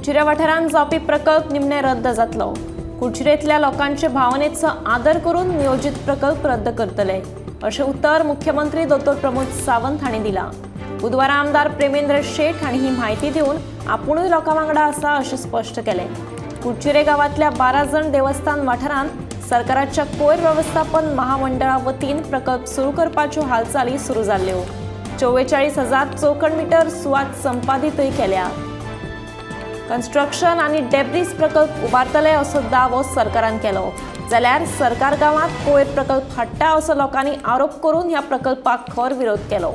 कुडचिऱ्या वाठारांत जावपी प्रकल्प निमणे रद्द जातलो. कुडचिरेंतल्या लोकांचे भावनेचो आदर करून नियोजीत प्रकल्प रद्द करतले अशें उतर मुख्यमंत्री दोतोर प्रमोद सावंत हांणी दिलां. बुधवारा आमदार प्रेमेंद्र शेट हांणी ही म्हायती दिवन आपुणूय लोकां वांगडा आसा अशें स्पश्ट केलें. कुडचिरे गांवांतल्या 12 जण देवस्थान वाठारांत सरकाराच्या कोयर वेवस्थापन महामंडळा वतीन प्रकल्प सुरू करपाच्यो हालचाली सुरू जाल्ल्यो. 44,000 चौखण मिटर सुवात संपादीतय केल्या. कन्स्ट्रक्शन आनी डेब्रीज प्रकल्प उबारतले असो दावो सरकारान केलो, जाल्यार सरकार गांवांत कोयर प्रकल्प हाडटा असो लोकांनी आरोप करून ह्या प्रकल्पाक खर विरोध केलो.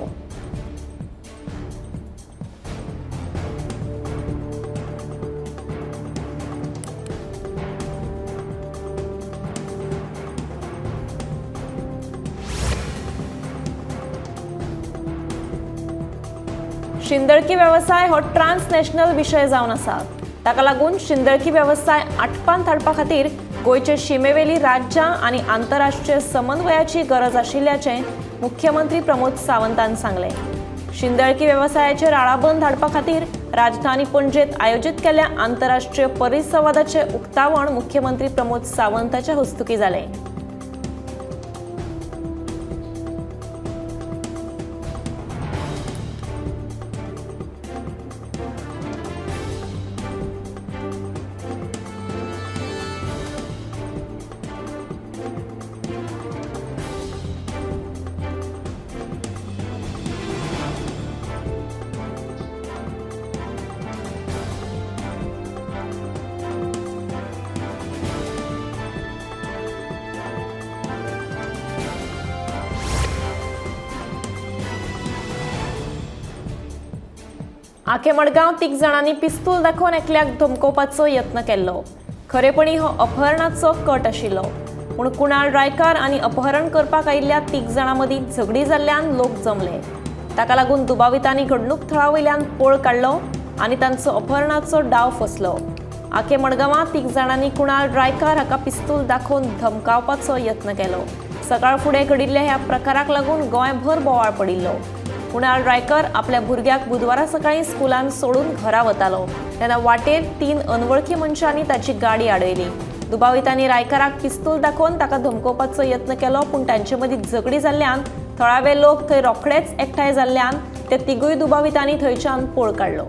शिंदळकी वेवसाय हो ट्रान्सनॅशनल विशय जावन आसा. ताका लागून शिंदळकी वेवसाय आटपांत हाडपा खातीर गोंयचे शिमेवेली राज्यां आनी आंतरराष्ट्रीय समन्वयाची गरज आशिल्ल्याचें मुख्यमंत्री प्रमोद सावंतान सांगलें. शिंदळकी वेवसायाचेर आळाबंद हाडपा खातीर राजधानी पणजेत आयोजीत केल्ल्या आंतरराष्ट्रीय परिसंवादाचें उक्तावण मुख्यमंत्री प्रमोद सावंताच्या हस्तुकीं जालें. आखे मडगांव 3 जाणांनी पिस्तूल दाखोवन एकल्याक धमकोवपाचो यत्न केल्लो. खरेपणी हो अपहरणाचो कट आशिल्लो, पूण कुणाल रायकार आनी अपहरण करपाक आयिल्ल्या 3 जाणां मदीं झगडी जाल्ल्यान लोक जमले. ताका लागून दुबावितांनी घडणूक थळा वयल्यान पळ काडलो आनी तांचो अपहरणाचो डाव फसलो. आखे मडगांवां 3 जाणांनी कुणाल रायकार हाका पिस्तूल दाखोवन धमकावपाचो यत्न केलो. सकाळ फुडें घडिल्ल्या ह्या प्रकाराक लागून गोंयभर बोवाळ पडिल्लो. कुणाल रायकर आपल्या भुरग्याक बुधवारा सकाळी स्कुलान सोडून घरा वतालो तेन्ना वाटेर 3 अनवळखी मनशांनी ताची गाडी आडयली. दुबावितांनी रायकराक पिस्तूल दाखोवन ताका धमकोवपाचो यत्न केलो, पूण तांचे मदीं झगडी जाल्ल्यान थळावे लोक थंय रोखडेच एकठांय जाल्ल्यान ते तिगूय दुबावितांनी थंयच्यान पळ काडलो.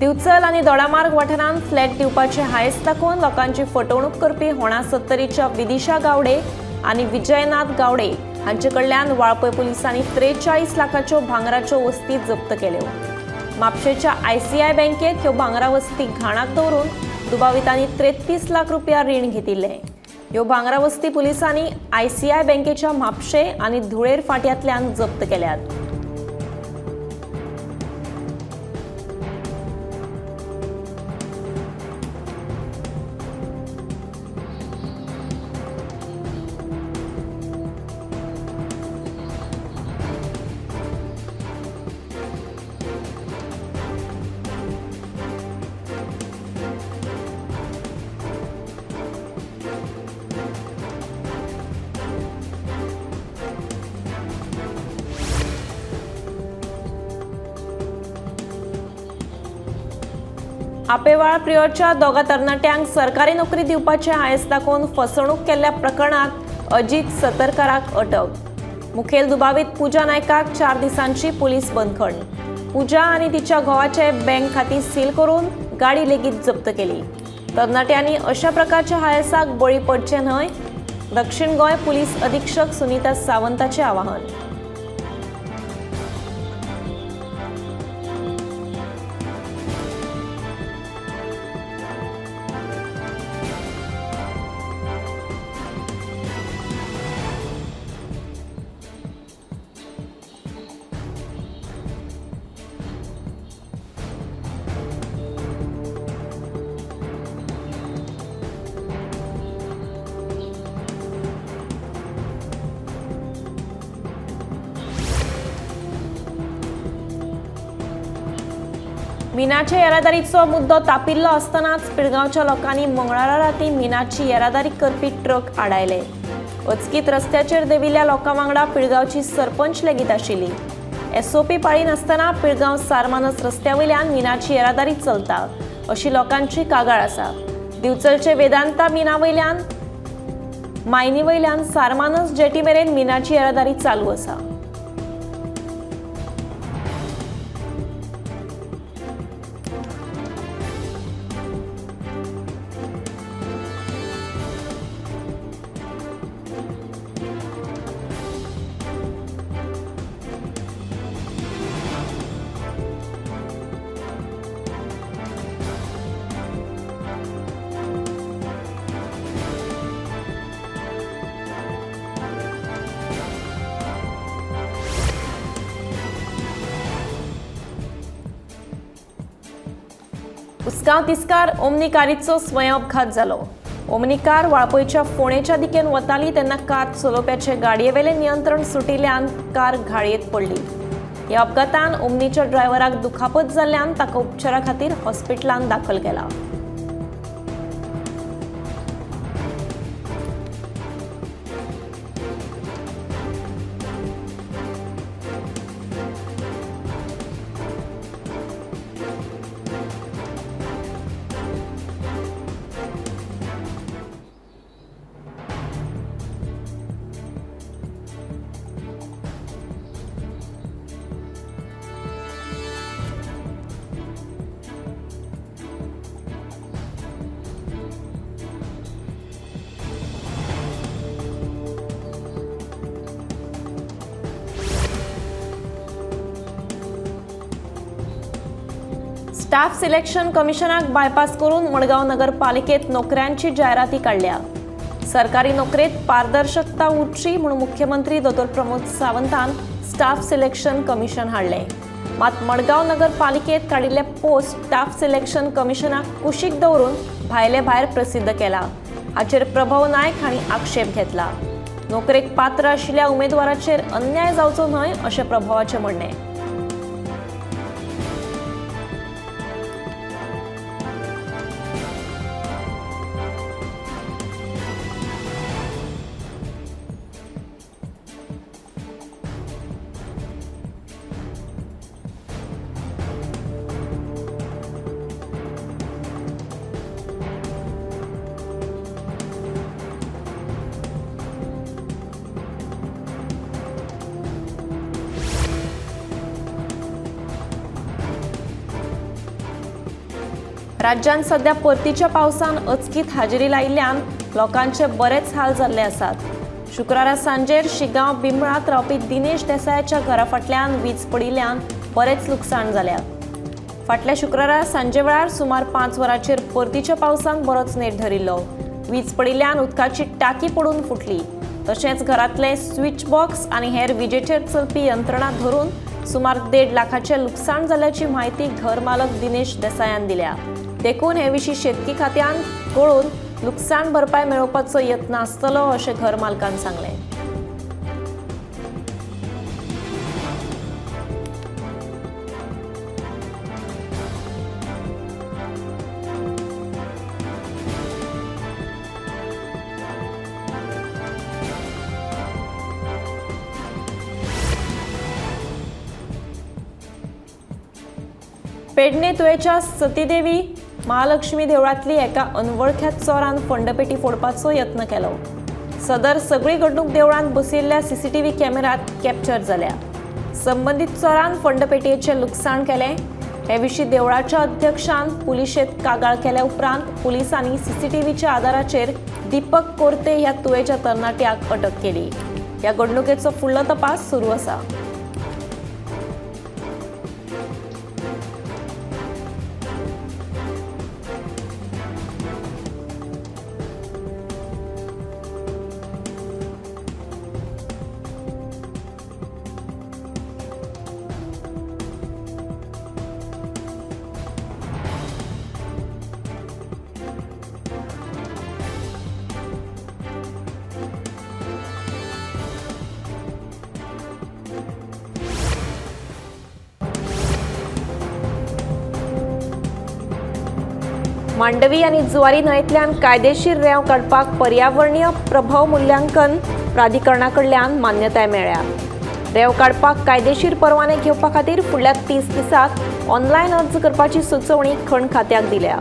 दिवचल आनी दोडामार्ग वाठारांत फ्लॅट दिवपाचे हायस दाखोवन लोकांची फटवणूक करपी होणा सत्तरीच्या विदिशा गावडे आनी विजयनाथ गावडे हांचे कडल्यान वाळपय पुलिसांनी 43 लाखाच्यो भांगराच्यो वस्ती जप्त केल्यो. म्हापशेच्या आयसीआय बँकेत ह्यो भांगरा वस्ती घाणाक दवरून दुबावितांनी 33 लाख रुपया रीण घेतिल्लें. ह्यो भांगरा वस्ती पुलिसांनी आयसीआय बँकेच्या म्हापशे आनी धुळेर फांट्यांतल्यान जप्त केल्यात. आपेवाळ प्रियोळच्या 2 तरणाट्यांक सरकारी नोकरी दिवपाचे हांयस दाखोवन फसवणूक केल्ल्या प्रकरणांत अजीत सतरकाराक अटक. मुखेल दुबावीत पूजा नायकाक 4 दिसांची पुलीस बंदखण. पूजा आनी तिच्या घोवाचे बँक खातीं सील करून गाडी लेगीत जप्त केली. तरणाट्यांनी अशा प्रकारच्या हांयसाक बळी पडचे न्हय, दक्षिण गोंय पुलीस अधीक्षक सुनीता सावंताचें आवाहन. मिनाचे येरादारीचो मुद्दो तापिल्लो आसतनाच पिळगांवच्या लोकांनी मंगळारा राती मिनाची येरादारी करपी ट्रक आडायले. अचकीत रस्त्याचेर देविल्ल्या लोकां वांगडा पिळगांवची सरपंच लेगीत आशिल्ली. एसओपी पाळिनासतना पिळगांव सारमानस रस्त्या वयल्यान मिनाची येरादारी चलता अशी लोकांची कागाळ आसा. दिवचलचे वेदांता मिना वयल्यान मायनी वयल्यान सारमानस जेटी मेरेन मिनाची येरादारी चालू आसा. उसगांव तिस्कार ओमनी कारीचो स्वयं अपघात जालो. ओमनी कार वाळपयच्या फोंडेच्या दिकेन वताली तेन्ना कार चलोवप्याचे गाडयेवेलें नियंत्रण सुटिल्ल्यान कार घाळयेंत पडली. ह्या अपघातान ओमनीच्या ड्रायव्हराक दुखापत जाल्ल्यान ताका उपचारा खातीर हॉस्पिटलांत दाखल केला. स्टाफ सिलेक्शन कमिशनाक बायपास करून मडगांव नगरपालिकेत नोकऱ्यांची जायराती काडल्या. सरकारी नोकरेत पारदर्शकता उरची म्हूण मुख्यमंत्री दोतोर प्रमोद सावंतान स्टाफ सिलेक्शन कमिशन हाडलें. मात मडगांव नगरपालिकेत काडिल्ले पोस्ट स्टाफ सिलेक्शन कमिशनाक कुशीक दवरून भायले भायर प्रसिद्ध केला. हाचेर प्रभव नायक हांणी आक्षेप घेतला. नोकरेक पात्र आशिल्ल्या उमेदवाराचेर अन्याय जावचो न्हय अशें प्रभवाचें म्हणणें. राज्यांत सध्या परतीच्या पावसान अचकीत हाजेरी लायिल्ल्यान लोकांचे बरेच हाल जाल्ले आसात. शुक्रारा सांजेर शिगांव बिंबळांत रावपी दिनेश देसायाच्या घरा फाटल्यान वीज पडिल्ल्यान बरेच लुकसाण जाल्या. फाटल्या शुक्रारा सांजे वेळार सुमार 5 वरांचेर परतीच्या पावसान बरोच नेट धरिल्लो. वीज पडिल्ल्यान उदकाची टाकी पडून फुटली. तशेंच घरांतले स्विच बॉक्स आनी हेर विजेचेर चलपी यंत्रणा धरून सुमार 1.5 लाखाचें लुकसाण जाल्याची म्हायती घर मालक दिनेश देसायान दिल्या. देखून हे विशीं शेतकी खात्यान कळून लुकसाण भरपाय मेळोवपाचो यत्न आसतलो अशें घर मालकान सांगलें. पेडणे तुयेच्या सतीदेवी महालक्ष्मी देवळांतली एका अनवळख्या चोरान फंडपेटी फोडपाचो यत्न केलो. सदर सगळी घडणूक देवळांत बसयिल्ल्या सीसीटीव्ही कॅमेऱ्यात कॅप्चर जाल्या. संबंदीत चोरान फंडपेटयेचें लुकसाण केलें. हे विशीं देवळाच्या अध्यक्षान पुलिशेंत कागाळ केल्या उपरांत पुलिसांनी सीसीटीव्हीच्या आदाराचेर दीपक कोर्ते ह्या तुयेच्या तरणाट्याक अटक केली. ह्या घडणुकेचो फुडलो तपास सुरू आसा. मांडवी आनी जुवारी न्हंयेंतल्यान कायदेशीर रेंव काडपाक पर्यावरणीय प्रभाव मुल्यांकन प्राधिकरणा कडल्यान मान्यताय मेळ्ळ्या. रेंव काडपाक कायदेशीर परवाने घेवपा खातीर फुडल्या 30 दिसांत ऑनलायन अर्ज करपाची सुचोवणी खण खात्याक दिल्या.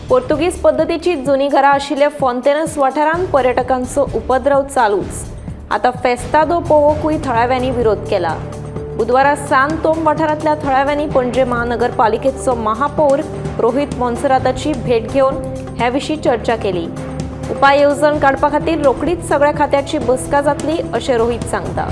पोर्तुगीज पद्दतीची जुनी घरां आशिल्ल्या फोंतेनस वाठारांत पर्यटकांचो उपद्रव चालूच. आतां फेस्ता दो पोवोकूय थळाव्यांनी विरोध केला. बुधवारा सान तोम वाठारांतल्या थळाव्यांनी पणजे महानगरपालिकेचो महापौर रोहित मोन्सेराताची भेट घेवन हे विशीं चर्चा केली. उपाय येवजण काडपा खातीर रोखडीच सगळ्या खात्याची बसका जातली अशें रोहित सांगता.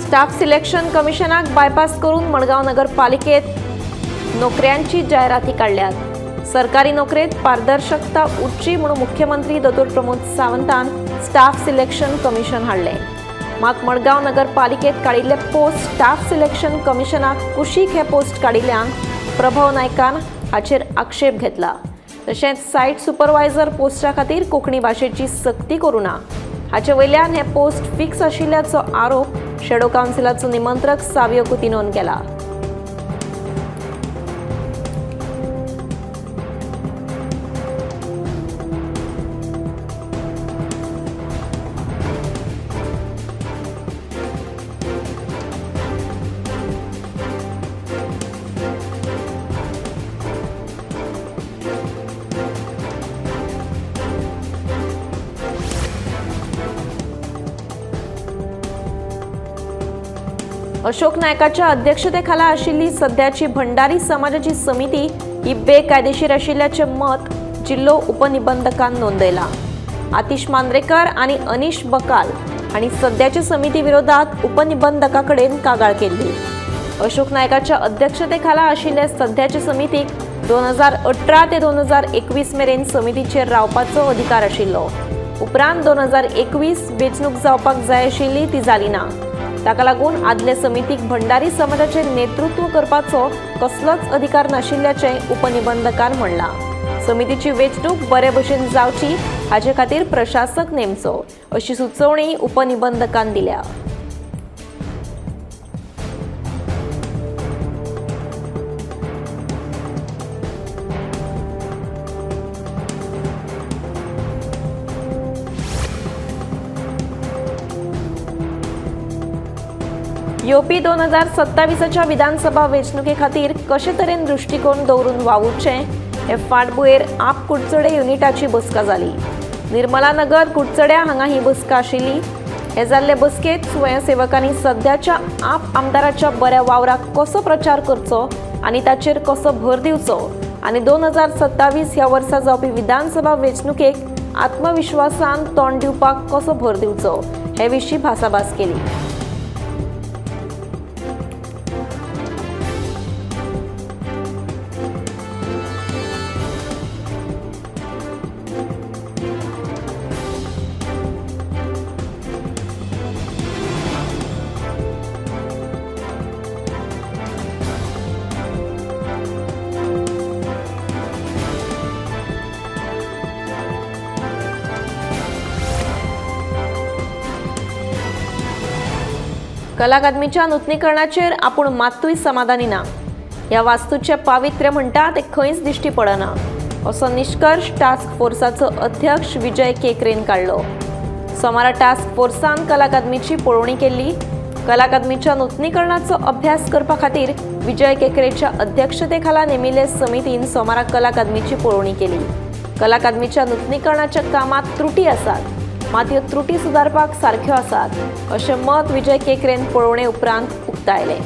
स्टाफ सिलेक्शन कमिशनाक बायपास करून मडगांव नगरपालिकेत नोकऱ्यांची जायराती काडल्यात. सरकारी नोकरेत पारदर्शकता उरची म्हणून मुख्यमंत्री दोतोर प्रमोद सावंतान स्टाफ सिलेक्शन कमिशन हाडलें. मात मडगांव नगरपालिकेत काडिल्ले पोस्ट स्टाफ सिलेक्शन कमिशनाक कुशीक हे पोस्ट काडिल्ल्यान प्रभव नायकान हाचेर आक्षेप घेतला. तशेंच सायट सुपरवायझर पोस्टा खातीर कोंकणी भाशेची सक्ती करूं ना हाचे वयल्यान हे पोस्ट फिक्स आशिल्ल्याचो आरोप शेडो कावन्सिलाचो निमंत्रक सावियो कुतिनोन केला. अशोक नायकाच्या अध्यक्षतेखाला आशिल्ली सध्याची भंडारी समाजाची समिती ही बेकायदेशीर आशिल्ल्याचें मत जिल्लो उपनिबंधकान नोंदयलां. आतिश मांद्रेकर आनी अनिश बकाल हांणी सध्याचे समिती विरोधात उपनिबंधका कडेन कागाळ केल्ली. अशोक नायकाच्या अध्यक्षतेखाला आशिल्ले सध्याचे समितीक 2018 ते 2021 मेरेन समितीचेर रावपाचो अधिकार आशिल्लो. उपरांत 2021 वेंचणूक जावपाक जाय आशिल्ली ती जाली ना. ताका लागून आदले समितीक भंडारी समाजाचे नेतृत्व करपाचो कसलोच अधिकार नाशिल्ल्याचें उपनिबंधकान म्हणलां. समितीची वेंचणूक बरे भशेन जावची हाचे खातीर प्रशासक नेमचो अशी सुचोवणी उपनिबंधकान दिल्या. येवपी 2027च्या विधानसभा वेंचणुके खातीर कशे तरेन दृश्टिकोन दवरून वावुरचें हे फाटभुंयेर आप कुडचडे युनिटाची बसका जाली. निर्मला नगर कुडचड्या हांगा ही बसका आशिल्ली. हे जाल्ले बसकेंत स्वयंसेवकांनी सद्याच्या आप आमदाराच्या बऱ्या वावराक कसो प्रचार करचो आनी ताचेर कसो भर दिवचो आनी 2027 ह्या वर्सा जावपी विधानसभा वेंचणुकेक आत्मविश्वासान तोंड दिवपाक कसो भर दिवचो हे विशीं भासाभास केली. कला अकादमीच्या नुतनीकरणाचेर आपूण मात्तूय समाधानी ना. ह्या वास्तूचें पावित्र्य म्हणटा तें खंयच दिश्टी पडना असो निश्कर्श टास्क फोर्साचो अध्यक्ष विजय केकरेन काडलो. सोमारा टास्क फोर्सान कला अकादमीची पळोवणी केल्ली. कला अकादमीच्या नुतनीकरणाचो अभ्यास करपा खातीर विजय केकरेच्या अध्यक्षतेखाला नेमिल्ले समितीन सोमारा कला अकादमीची पळोवणी केली. कला अकादमीच्या नुतनीकरणाच्या कामात त्रुटी आसात, मात ह्यो त्रुटी सुदारपाक सारक्यो आसात अशें मत विजय केकरेन पळोवणे उपरांत उक्तायलें.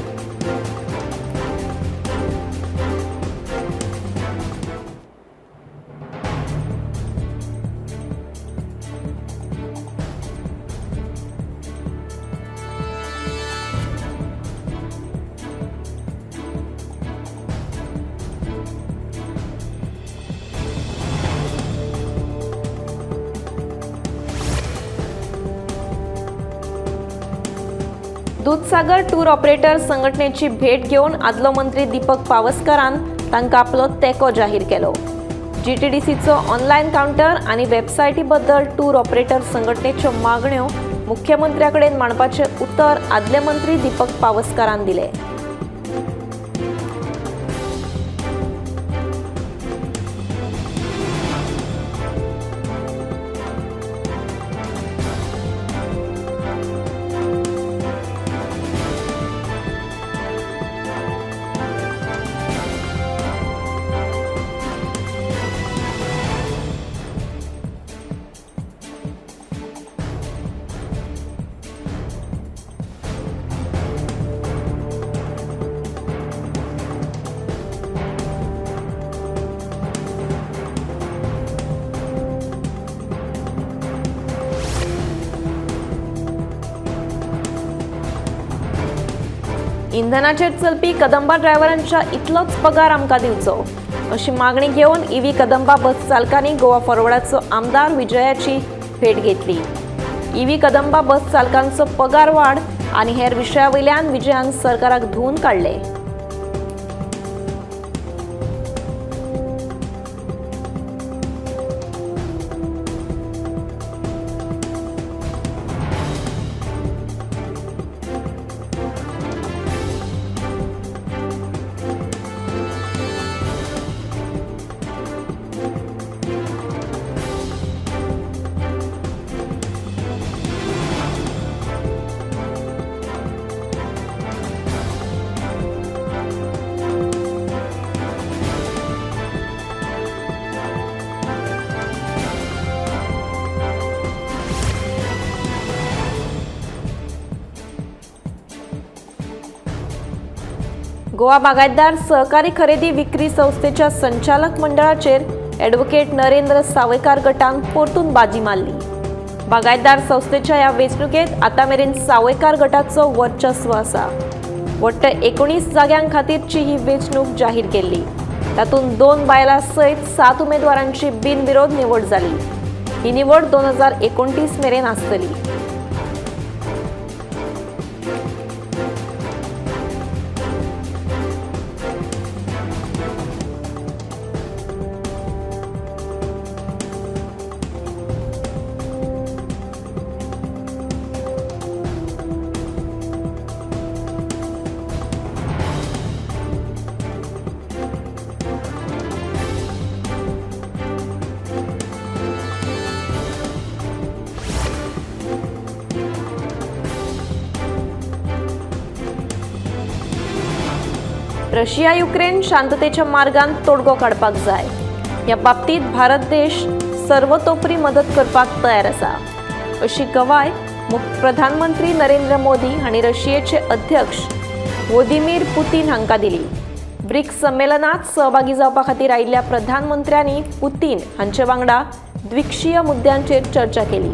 दूधसागर टूर ऑपरेटर संघटनेची भेट घेवन आदलो मंत्री दीपक पावसकारान तांकां आपलो तेंको जाहीर केलो. जीटीडीसीचो ऑनलायन कावंटर आनी वेबसायटी बद्दल टूर ऑपरेटर संघटनेच्यो मागण्यो मुख्यमंत्र्या कडेन मांडपाचें उतर आदले मंत्री दीपक पावसकारान दिलें. इंधनाचेर चलपी कदंबा ड्रायव्हरांच्या इतलोच पगार आमकां दिवचो अशी मागणी घेवन ईव्ही कदंबा बस चालकांनी गोवा फॉरवर्डाचो आमदार विजयाची भेट घेतली. ईव्ही कदंबा बस चालकांचो पगार वाड आनी हेर विशया वयल्यान विजयान सरकाराक धुवन काडले. गोवा बागायतदार सहकारी खरेदी विक्री संस्थेच्या संचालक मंडळाचेर ॲडव्होकेट नरेंद्र सावयकार गटान परतून बाजी मारली. बागायतदार संस्थेच्या ह्या वेंचणुकेत आतां मेरेन सावयकार गटाचो वर्चस्व आसा. वट्ट 19 जाग्यां खातीरची ही वेंचणूक जाहीर केल्ली. तातूंत 2 बायलां सयत 7 उमेदवारांची बिनविरोध निवड जाली. ही निवड 2029 मेरेन आसतली. रशिया युक्रेन शांततेच्या मार्गान तोडगो काडपाक जाय. ह्या बाबतीत भारत देश सर्वतोपरी मदत करपाक तयार आसा अशी गवाय प्रधानमंत्री नरेंद्र मोदी हांणी रशियेचे अध्यक्ष व्लादिमीर पुतीन हांकां दिली. ब्रिक्स संमेलनात सहभागी जावपा खातीर आयिल्ल्या प्रधानमंत्र्यांनी पुतीन हांचे वांगडा द्विपक्षीय मुद्द्यांचेर चर्चा केली.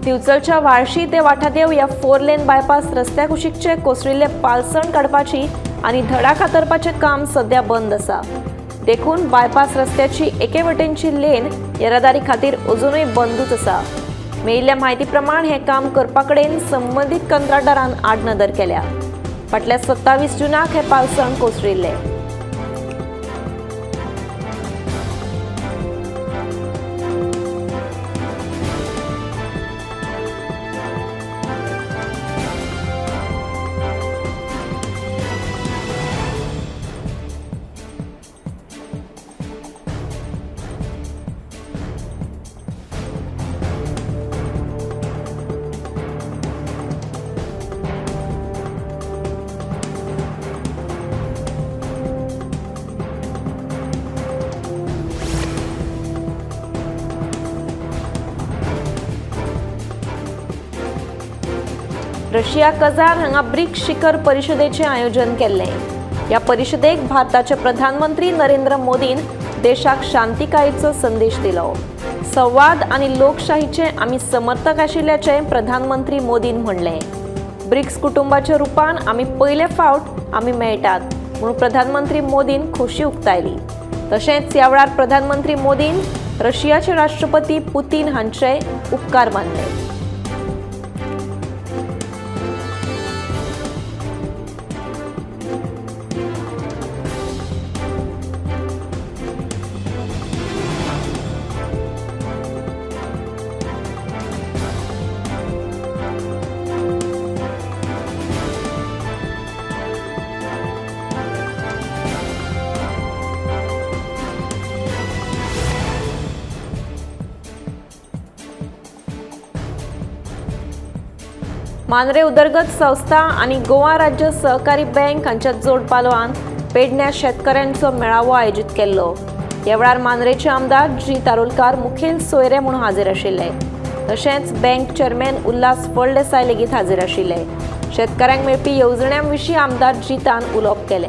दिवचलच्या व्हाळशी ते वाठादेव ह्या 4 लेन बायपास रस्त्या कुशीकचे कोसळिल्ले पालसण काडपाची आनी धडा कातरपाचें काम सध्या बंद आसा. देखून बायपास रस्त्याची एके वटेनची लेन येरादारी खातीर अजुनूय बंदूच आसा. मेळिल्ल्या म्हायती प्रमाण हें काम करपा कडेन संबंदीत कंत्राटदारान आडनदर केल्या. फाटल्या 27 जूनाक हें पालसण कोसळिल्लें. रशिया कझान हांगा ब्रिक्स शिखर परिशदेचें आयोजन केल्लें. ह्या परिशदेक भारताचे प्रधानमंत्री नरेंद्र मोदीन देशाक शांतिकायेचो संदेश दिलो. संवाद आनी लोकशाहीचे आमी समर्थक आशिल्ल्याचें प्रधानमंत्री मोदीन म्हणलें. ब्रिक्स कुटुंबाच्या रुपान आमी पयले फावट आमी मेळटात म्हूण प्रधानमंत्री मोदीन खोशी उक्तायली. तशेंच ह्या वेळार प्रधानमंत्री मोदीन रशियाचे राष्ट्रपती पुतीन हांचे उपकार मानले. मांद्रे उदरगत संस्था आनी गोवा राज्य सहकारी बँक हांच्या जोडपालवान पेडण्या शेतकऱ्यांचो मेळावो आयोजीत केल्लो. ह्या वेळार मांद्रेचे आमदार जी तारुलकार मुखेल सोयरे म्हूण हाजीर आशिल्ले. तशेंच बँक चेअरमॅन उल्हास फळदेसाय लेगीत हाजीर आशिल्ले. शेतकऱ्यांक मेळपी येवजण्यां विशीं आमदार जीतान उलोवप केलें.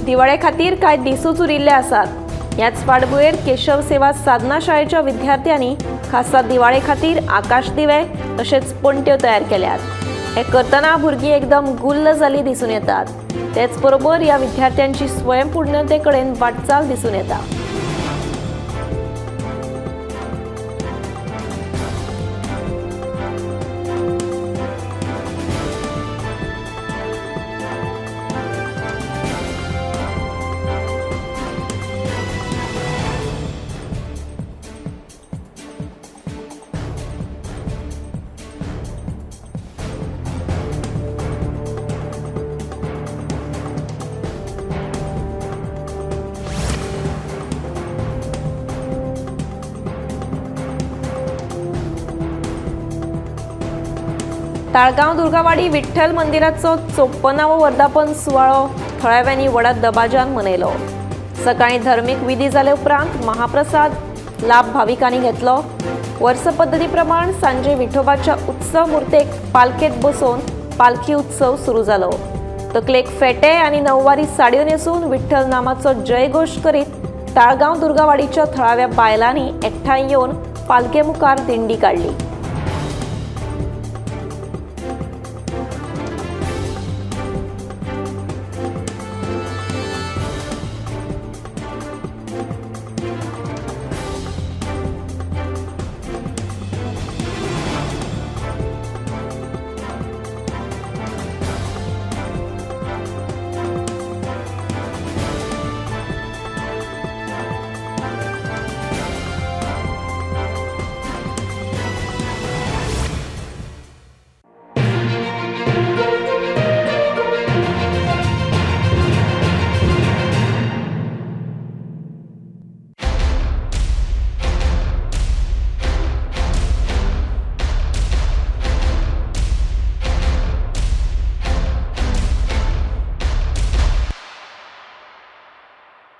दिवाळे खातीर कांय दिसूच उरिल्ले आसात. ह्याच फाटभुंयेर केशव सेवा साधना शाळेच्या विद्यार्थ्यांनी खासा दिवाळे खातीर आकाश दिवे तशेंच पणट्यो तयार केल्यात. हे करतना भुरगीं एकदम गुल्ल जाल्लीं दिसून येतात. तेच बरोबर ह्या विद्यार्थ्यांची स्वयंपूर्णते कडेन वाटचाल दिसून येता. ताळगांव दुर्गावाडी विठ्ठल मंदिराचो 54वो वर्धापन सुवाळो थळाव्यांनी व्हडा दबाज्यान मनयलो. सकाळीं धर्मीक विधी जाले उपरांत महाप्रसाद लाभ भाविकांनी घेतलो. वर्स पद्दती प्रमाण सांजे विठोबाच्या उत्सव मूर्तेक पालखेत बसोवन पालखी उत्सव सुरू जालो. तकलेक फेटे आनी नववारी साडयो न्हेसून विठ्ठल नामाचो जयघोश करीत ताळगांव दुर्गावाडीच्या थळाव्या बायलांनी एकठांय येवन पालखे मुखार दिंडी काडली.